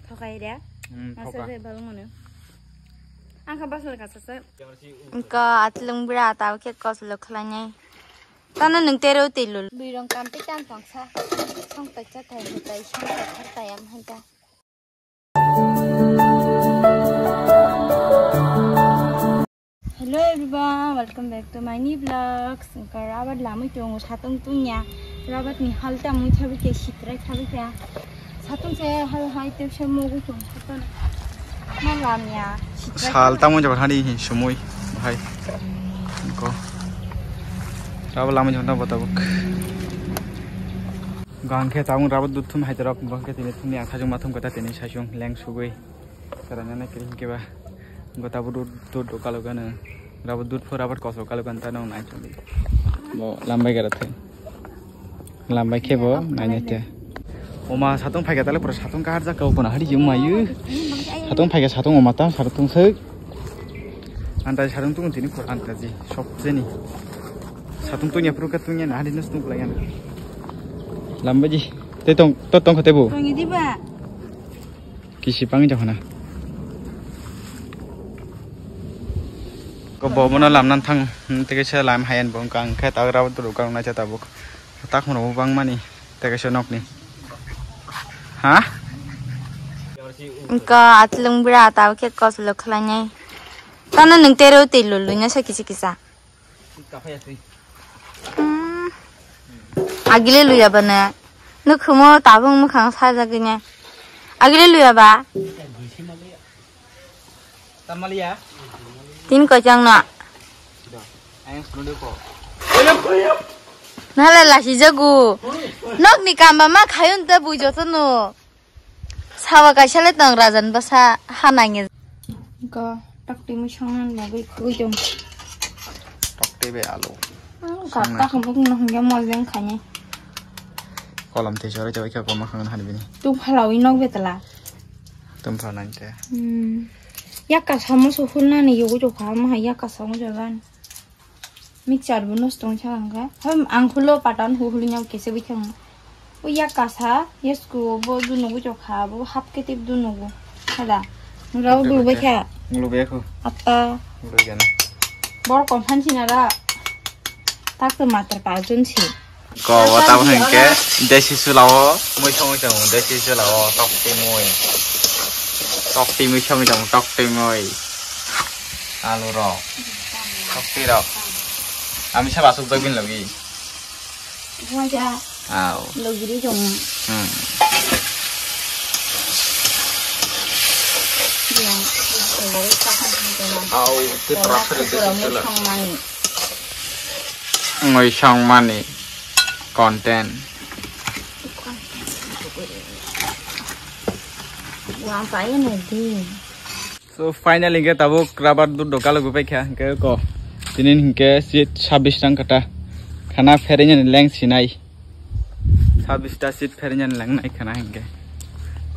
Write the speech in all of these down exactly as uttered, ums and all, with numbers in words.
Thokai de. Hmm, masa thoka. Je balung mano. Ang kha basal kasa se. Engka atlung bra tau khe koslo khlainai. Tano nung tero tilul. Bui rong kam te kam tong sa. Song tai cha tai hutai song tai thar tai am hai ta. Hello everyone, welcome back to my new vlogs. Engka rabat lamui tongo satung tunya. Rabat ni hal ta mui thabi ke sitrai thabi ke. Satung se hal hai te se mogu tong satung. Ma lamya sitrai. Sal tamo jabar hani hi sumui bahai. Ko. Rabat lamui jona bata buk. Gang khe tabung rabat dut thum hai terok bang khe tini thumni ang sajung ma thum kata tini sajung leng sugui. Karana na kiri hinkhe ba. Gota bu dut dut kalugano. Rabat dut phura bat kosok kalugano ta nong nai chuli. Bo lambai gara thai. Lambai khe bo nainai te. Oma satung phaikha tale pura satung kahar jak kau kono hari jung mayu. Satung phaikha satung oma ta satung sek. Antai satung tung tini pura antaji sop jeni. Satung tunya pura ka tunya na hari nus tung kulayan. Lambai ji. Te tong to tong khote bu. Tongi di ba. Kisi pang jahona. Ko bo bono lamnan thang, hmm, teke se lam hayan bo wngkha, wngkhe ta rabat dut rok kang nai cha tabuk. Tak hono bo bang mani, teke se nokni. Ha? Wngkha atlung bra ta khe koslo khlainai. Tano nung tero tei lulu nya sa kisi kisa. Hmm. Agile luya ba na. Nukhumo tabung mukhang sajagine. Agile luya ba. Tin kochang na. Nala lasi jagu. Nok ni kamba ma khayun ta bui joto no. Sawa kaisa le tong rajan bwsa ha nangya. Go, tokti mui songna bagwi khugui tong. Tokti be alu. Gapta khumuk no hingya mojeng khani. Kolam te chore te kya koma khang han bini. Tu phalawi nok betala. Tum phala nang te. Hmm. Yakka samoso hulnani yogo jokha ma yakka samoso jan. Mixture bo nosto wngsa ang kha. Hoi, ang khulo patan hu hulu nyau kese bwkhe ang. O yak kasa, yesku bo dunu gujok kha, bo hap ketip dunu gu. Hada. Ngrau du bwkhe. Ngulu be khu. Atta. Ngulu gana. Bor kom phan sina ra. Tak to matar pa jun si. Ko wata bo hingke desi sulao, mui songwi tongo, desi sulao, tokti mui. Tokti mui songwi tongo, tokti mui. Alu rok. Tokti rok. Ami saba asuk jagin logi. Waja. Aw. Logi ri jong. Hmm. Yang, yang, yang, yang, yang. Aw, te trak sari desi sula. Mui songmani. Mui songmani content. So finally hingke tabuk rabar dut doka logo paikha hingke ko tini hingke seat sabis tang kata khana pherenya ni leng sinai sabis ta seat pherenya ni leng nai khana hingke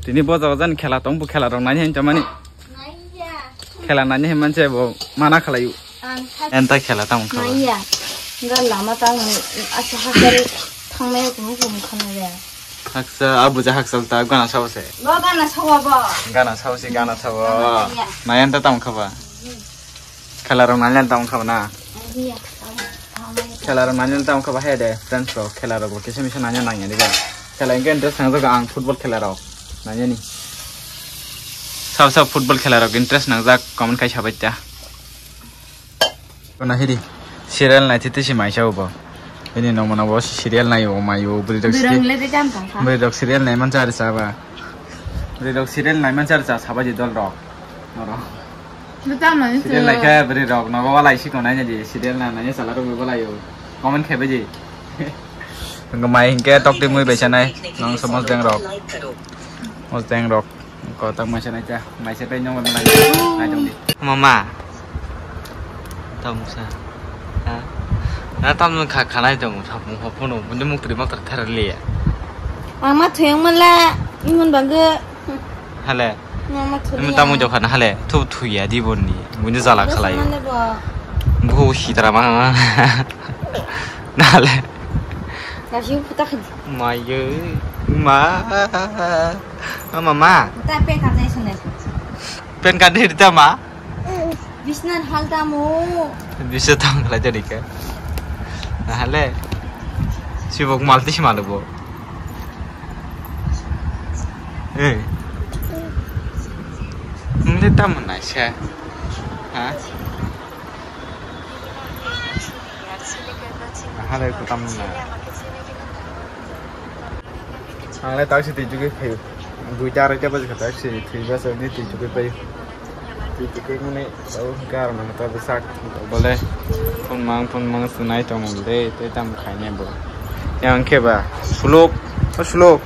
tini bo jaga jani khela tong bo khela rok nai hin chamani. Khela nani himman se bo mana khalai u. Ang kha- Enta khela tamo kha. Naiya. Ga lama ta ang asa hakari thangnai ko mo ko khana ya. Haksa abuja haksa ta gana sao se. Bo gana sao bo. Gana sao se gana sao. Gana sao ya. Nai enta tamo kha ba. Khela rok nani tamo kha ba na. Naiya. Khela rok nani tamo kha ba he de friends rok khela rok bo kisa misa nani nang ya de. Khela engke interest nang jaga ang football khela rok nani ni. Sab sab football khela rok interest nangjak comment khai sabai ta. Kona hidi serial nai tete si maisa ubo. Ini nong mana bo serial nai o mai o buri dok Birang serial. Le de jam tong kha. Buri dok serial nai man chari saba. Buri dok serial nai man chari sa saba ji dol rok. Noro. Lu tam nani serial nai kha buri rok nogo wala isi kona ni serial nai nai sala rok buri wala yo. Comment khai bai ji. Nong mai hingke tok ti mui bai sanai. Nong somos deng rok. Mos deng rok. Ko tang mai sanai ta. Mai se pai nong mai. Nai tong di. Mama. Tamo sa. Ha? Na tamo kha khanai tong sa pung ho phono bundi muk tri mak thar liya. Mama thuyang mala imun bangge. Hale. Mama thuyang. Imun tamo jokha na hale. Thu thuya di bonni. Bundi jala khalai. Bu sitra ma. Nale. Kasi putak. Maye. Ma. O mama. Ta pen card nai sone. Pen card de ta ma? Bisnan hal ta mo. Bisa tam khlai jadi ke. Nahale. Sibok malti si malubo. Eh. Nde tam nai se. Ha? Nahale ko tam nai. Ang le taksi twi chukwi phaio. Duita arai ta baji kha taksi twi bus ni twi chukwi phaio. Twi chukwi mani tau gar nang ta bwsak bole. Phone mang phone mang sunai tong de te tam khaine bo. Yang khe ba suluk, o suluk.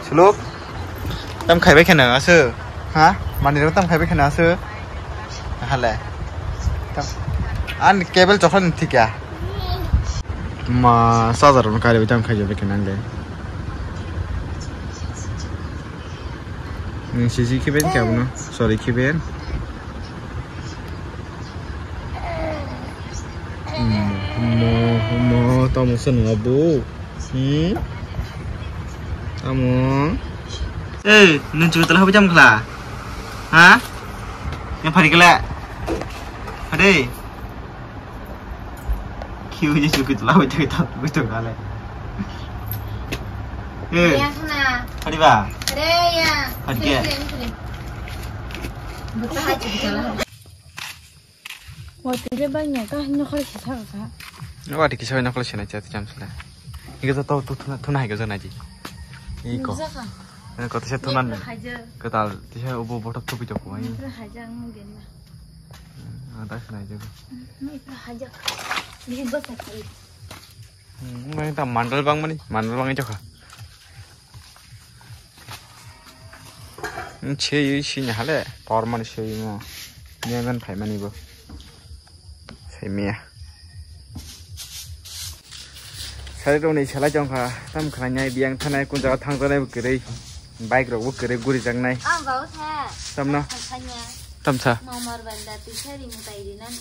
Suluk. Tam khaibai kheno asu. Ha? Mani ro tam khaibai kheno asu. Hale. Tam. An cable chokhan thikya. Ma, charger no kari tam khai jobe kenan le. Ni sisi kiben kya bono? Sorry, kiben. Mo, mo, mo, tamo se nungo bo. Hmm? Tamo. Eh, nung chukutala hobi tam khla? Ha? Yang phari kala. Hade. Kiu je chukutala hobi tam khla. Eh. Yang sana. Hadi ba? Hade ya. Hadi ke? Sini, sini, sini. Betul aja gitu lah. Watwi le bangya, kaham nokol sisa kha. Watwi kisa nokol sinai chat jam sila. Iko to to thuna thuna hai ko jana ji. Iko. Nukjakha. Ko tisa thuna ni. Haja. Ko tal tisa ubo botok thupi to ko. Nukra haja ang gen na. Ada sinai jago. Nukra haja. Big boss akhai. Hmm, mai ta mandal bang mani, mandal bang jokha. Seyui sini hale, tor mani seyui mo. Nyangan phai mani bo. Sai miya. Sari roni sela jongkha, tam khana nyai biyang thanai kun jaga thang tanai bo kwrwi. Bike rok bo kwrwi guri jaknai. Ang bau tha. Tamno? Thang thanya. Tamsa. Mamar banda tisa ri mutai ri nani.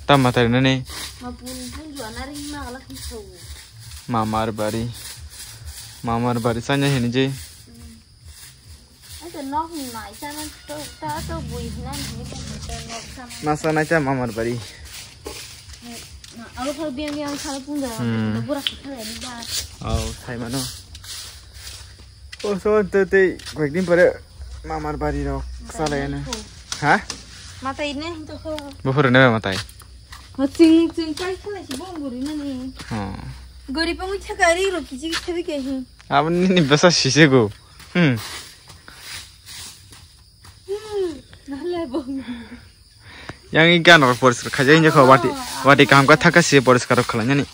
Tam matai ri nani. Ma pun thang jua nari ma ala kisa. Mamar bari. Mamar bari sanya hini je. Ata nok ni mai chana to ta to bui hinan ni ko to nok chana. Masa na cha mamar bari. Aro thar biang biang sal pun da Hmm. Bura kha ni ba. Au, sai mano. O so te te koyek din pore mamar bari rok salai na. Ha? Mata ine to ko. Bufur ne matai. Ma ching ching kai khala si bong buri na ni. Ha. Gori pang cha gari ro kichi kichi ke hi. Aboni ni bwsa sisego. Hmm. Yang i gan rok poriskar khaijak hinjak kho, wati, wati kaham kha thaka si poriskar rok khlainani.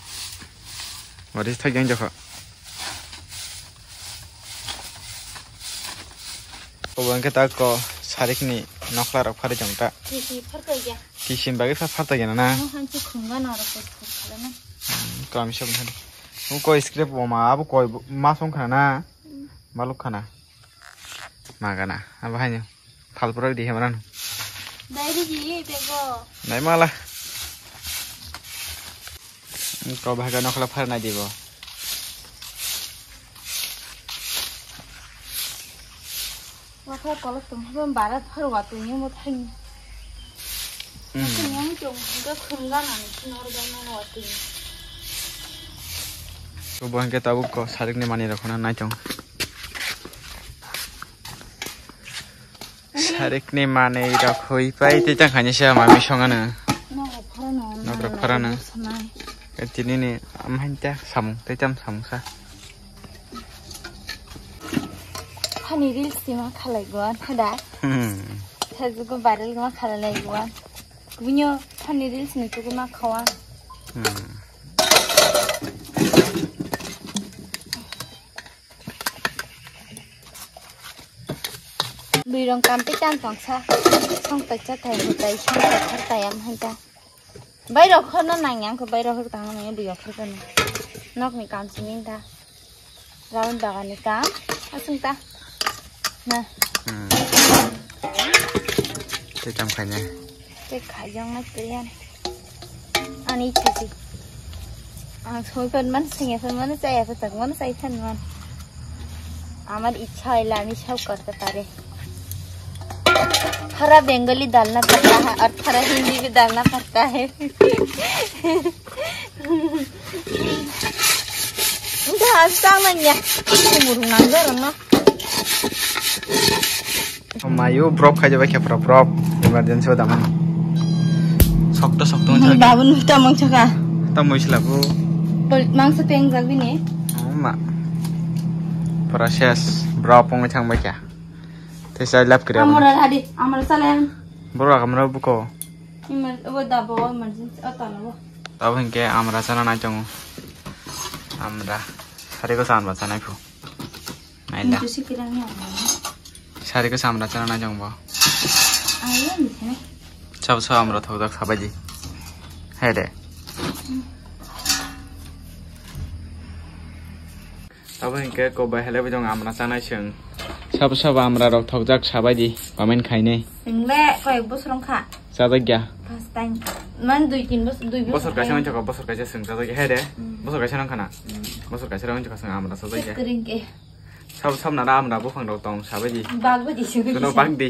Wati thak hinjak kho. Obo hwnkhe ta ko sarikni nokhla rok phari tong ta. Kisi pharkaiya. Kisim bagwi pha pharta gena na. Mo hanchi khunga na rok poriskar khlaina. Hmm, to ami sabun thani. Mo koi script bo ma abo koi bo-, ma song khana na. Hmm. Maluk khana. Magana. Abo haino. Phalpro di hemran. Dai di ji, bego. Dai mala. Ko bhaga nokhla pharna dibo. Wakha kolok tong habo bara phar watwi ni mo thang. Hmm. Yang tong ga khunga nang sinor ga nang watwi. Ko bo hangke tabuk ko sarikni mani rok khona nai tong. Sarikni manwi rok hui pai tei tang khaini se mami songano. Nok rok phorano. Nok rok phorano. Tini ni amhain ta samung tei tam samung sa. Hani reels tima khalai go thada. Hmm. Facebook viral go khalai go. Bunyo hani reels ni tuku ma khawa. Hmm. Bwrwi rok kam tei tam tongsa. Song tai cha tai hwtai song tai khar tai am hai ta. Bai rok khorno nang yang kho bai rok khor tang nang bwrwi rok khor kano. Nok ni kam simi ta. Raun bagan ni kam. Asung ta. Na. Hmm. Tei kam khaina. Tei khaijak nai tei yan. Ani ichha se. Ang soi phan man, senge phan man, chaya phan tak man, sai phan man. আমার ইচ্ছা হইলে আমি সব করতে পারি। সারা বেঙ্গলি ডালনা করতা হ্যায় আর সারা হিন্দি ভি ডালনা করতা হ্যায়। Ito hasta man ya. Kumurung nang dorong no. Mayu brok khai jabai khe pro brok emergency o daman. Sokto sokto wngkha. Babun ta mangsa kha. Ta muisla bu. Mangsa teng jak bini. Ma. Process brok pongwi thang bai kha. Tei chai lab kre. Amora hadi, amora salen. Borok amora buko. Emer-, obo da bo emergency o tano bo. Tabo hinkhe amra chana nai tongo. Amra. Sari ko samra chanai phu. Naila. Itu si kirang ni amra. Sari ko samra chana nai tongo bo. Ayo ni thane. Sab sab amra thok dak sabai di. Hai de. Tabo hinkhe kok bai helai bai dong amra chanai chwng. Sabo sabo amra rok thokjak sabai di comment khainai. Chwng le koyek bosor wngkha. Chajak ya. First time. Man dui tin bosor, dui bosor. Bosor kaisa wngkha, bosor kaisa chwng chajak ya. Hai de. Hmm. Bosor kaisa wngkha na. Hmm. Bosor kaisa wngkha chwng amra chajak ya. Kering ke. Sabo sabo nana amra buphang rok tong sabai di. Bag bai di chwng. Kuno bag di.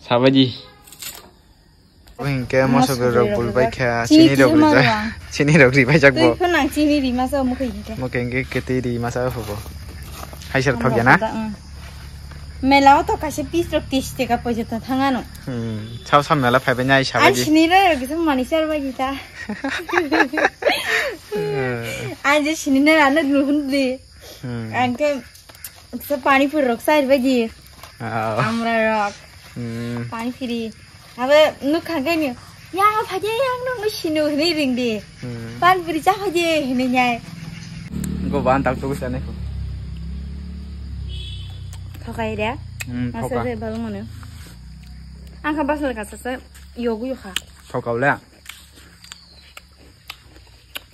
Sabai di. Hinkhe mosok rok bul bai kha, chini rok rijak, chini rok ribai jak bo. Twi phano ang chini ri masa mukhe hinkhe. Mukhe hinkhe ketwi ri masa phubo. Hai sir thok ya na? Mela o to kaisa piece rok tis taka poisa ta thangano. Hmm, sao sao mela phaibai nai sabai di. Chini rok rok kisa mani sar bai ta. Ang je chini na rano nuhun di. Hmm. Ang ke Sa pani puri rok sa ri bai di. Oh. Amra rok. Hmm. Pani puri. Abe nuk kha gani. Yang apa je yang nuk nuk sinu hini ring di. Hmm. Pani puri cha apa je hini nyai. Go ban tak tu sana ko. Thokai dia. Hmm, masa thoka. Saya baru mana? Angka basal kasa sa yogu yoka. Thokau le.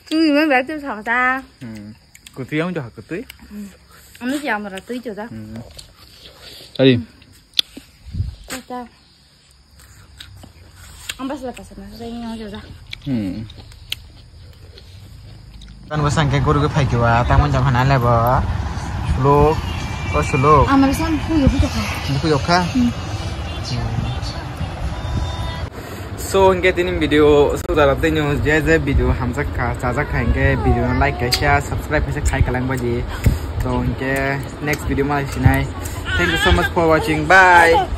Tu gimana berarti thokta. Hmm. Kutui yang jahat kutui. Anu si amra tui tu ta. Hmm. Tadi. Kata. Ambas la pasana, saya yang jahat. Hmm. Kan bosang ke guru ke phai kiwa, tangan jam hana lebo. Suluk, oh suluk. Amra sam ku yoku jaka. Yoku yoka. Hmm. So, hinkhe tini video so jara tini je je video hamjak kha, chajak kha hinkhe video no like kaisa, subscribe kaisa khai kalang baji. So, hinkhe next video malai sinai. Thank you so much for watching. Bye.